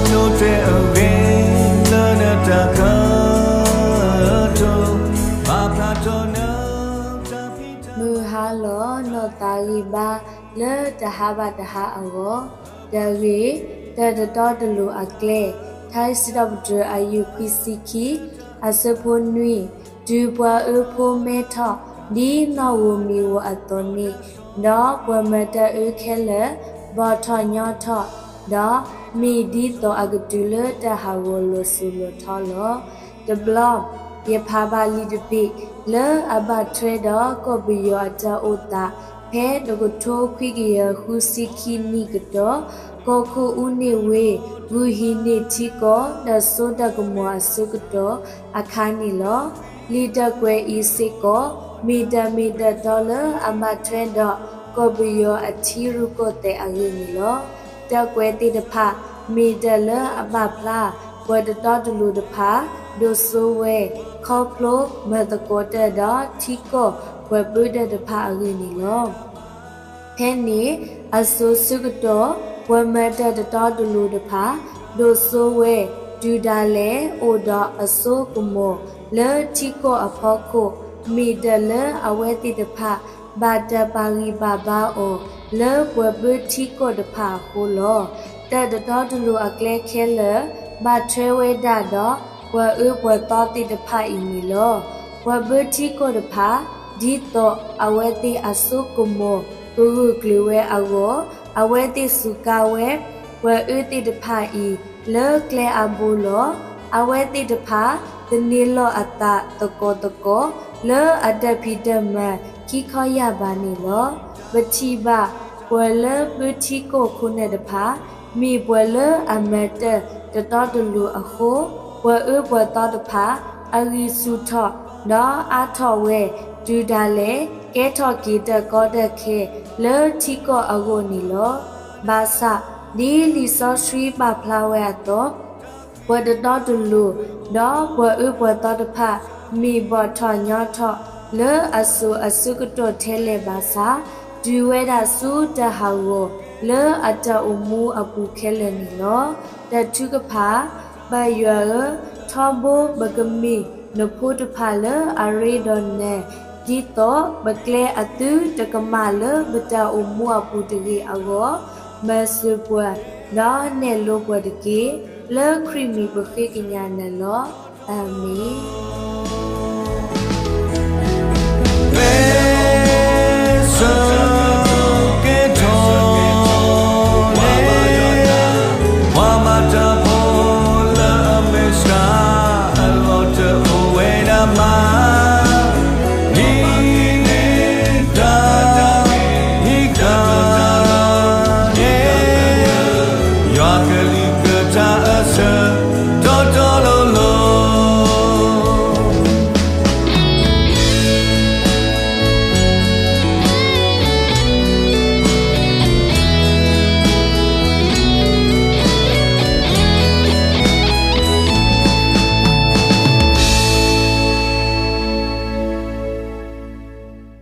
နတဲအဂ့ၤလၢနတၢ်ကတိၤ, ဘၣ်ဖျါထီၣ်နတၢ်ဖံးတၢ် မုၢ်ဟါလီၤ နီၢ်သးဂံၢ်ဘါ လၢတဟါဘၣ်တဟါအဂီၢ်, တၢ်ဂ့ၢ်, တၢ်တတီတလိၤအကျဲ, ထါစံးထီၣ်ပတြၢၤ အယုၢ်ခွံဆံခံ, အဆၢဖိနွံ, တုၤပှၤအၢဖိမဲထီၣ် ဒ်နီၣ်ဧိၤမံၤဧိၤအသိးန့ၣ်, ဒီးပှၤမၤတၢ်အၢခဲလၢာ် ဘီၣ်ထီၣ်ညီထီၣ်, ဒီးမ့ၢ်ဒ်သိးအကတုၤလၢတၢ်ဟးဂီၤလီၤစိၤလီၤထီလီၤ. တဘျီ, ယဖးဘၣ်လံာ်တဘ့ၣ် လၢအဘၣ်ထွဲဒီးကီၢ်ပယီၤအတၢ်အိၣ်သး ဖဲတကထိခွံကယၤဃုဆံခံနံၣ်ကတီၢ်, ကီၢ်ခိၣ်အူန့ၢ်ဝ့ ဂုာ်ဟံးန့ၢ်ထံကီၢ် ဒီးစိတၢ်ကမီၤအဆၢကတီၢ်အခါန့ၣ်လီၤ. လံာ်တၢ်ကွဲးအံၤစ့ၢ်ကီး မ့ၢ်တၢ်မ့ၢ်တၢ်တီလၢအဘၣ်ထွဲဒီး ကီၢ်ပယီၤအထံရူၢ်ကီၢ်သဲးအဂ့ၢ်န့ၣ်လီၤ. တၢ်ကွဲးသ့ၣ်တဖၣ် မ့ၢ်တၢ်လၢအဘၣ်ဖျါ ပှၤတတီတလိၤတဖၣ် ဒိၣ်စိဝဲ ခီဖျိမၤသကိးတၢၢ်ဒီး ထံကီၢ်ပှၤပၢတၢ်တဖၣ်အဂ့ၢ်န့ၣ်လီၤ. ဖဲန့ၣ်အစိၤဆၢကတီၢ် ပှၤမၤတၢ်တတီတလိၤတဖၣ် ဒိၣ်စိဝဲ တုၤဒၣ်လဲာ် အိၣ်ဒီးအစိကမီၤလၢထံကီၢ်အဖီခိၣ် မ့ၢ်တၢ်လၢအဝဲသ့ၣ်တဖၣ် ဘၣ်တၢ်ပာ်ဂံၢ်ပာ်ဘါအီၤ လၢပှၤပၢထံကီၢ်တဖၣ်အဃိလီၤ. တၢ်တတီတလိၤအကျဲခဲလၢာ် ဘၣ်ထွဲဝဲဒၣ်ဒီး ပှၤအၢပှၤသီသ့ၣ်တဖၣ်အံၤန့ၣ်လီၤ. ပှၤပၢထံကီၢ်တဖၣ် ဒ်သိးအဝဲသ့ၣ်အစိကမီၤ ကဂၢၢ်ကျၢၤဝဲအဂီၢ်, အဝဲသ့ၣ်စူးကါဝဲ ပှၤအၢသ့ၣ်တဖၣ်အံၤ လၢကျဲအါဘိလီၤ. အဝဲသ့ၣ်တဖၣ် သန့ၤလီၤအသးသကိးသကိး လၢအတၢ်ဖံးတၢ်မၤခံခီယာ်ဘၣ်န့ၣ်လီၤ. ပထံၣ်ဘၣ် ပှၤလၢပၢထံကီၢ်ခိၣ်နၢ်တဖၣ် မ့ၢ်ပှၤလၢအမၤတၢ်တတီတလိၤအဃိ, ပှၤအၢပှၤသီတဖၣ် အဂံၢ်ဆူၣ်ထီၣ် ဒီးအါထီၣ်ဝဲ တုၤဒၣ်လဲာ် ကဲထီၣ်က့ၤတၢ်ကီတၢ်ခဲ လၢထံကီၢ်အဂီၢ်န့ၣ်လီၤ. ဘၣ်ဆၣ် ဒ်လံာ်စီဆှံပာ်ဖျါဝဲအသိး ပှၤတတီတလိၤ ဒီးပှၤအၢပှၤသီတဖၣ် မ့ၢ်ဘီၣ်ထီၣ်ညီထီၣ် လၢအစိၤအဆၢကတီၢ်ထဲလဲၣ်ဘၣ်ဆၣ်, တုၤဝဲဒၣ်ဆူတၢ်ဟးဂီၤ လၢအတၢ်အိၣ်မူအပူၤခဲလၢာ်န့ၣ်လီၤ. တၢ်ထုကဖၣ်, ပၢ်ယွၤဧၢ, ထီဘိပကမ့ၢ်နဖိတဖၣ်လၢအရ့ဒီးနၤ, ဒ်သိးပကျဲအသုတကမၣ်လၢပတၢ်အိၣ်မူအပူၤတဂ့ၤအဂီၢ်, မၤစၢၤပှၤ ဒီးနဲၣ်လိပှၤတက့ၢ်. လၢခရံာ်မံၤပဃ့ကညးနၤလီၤ. အၤမ့ၣ်. ပစ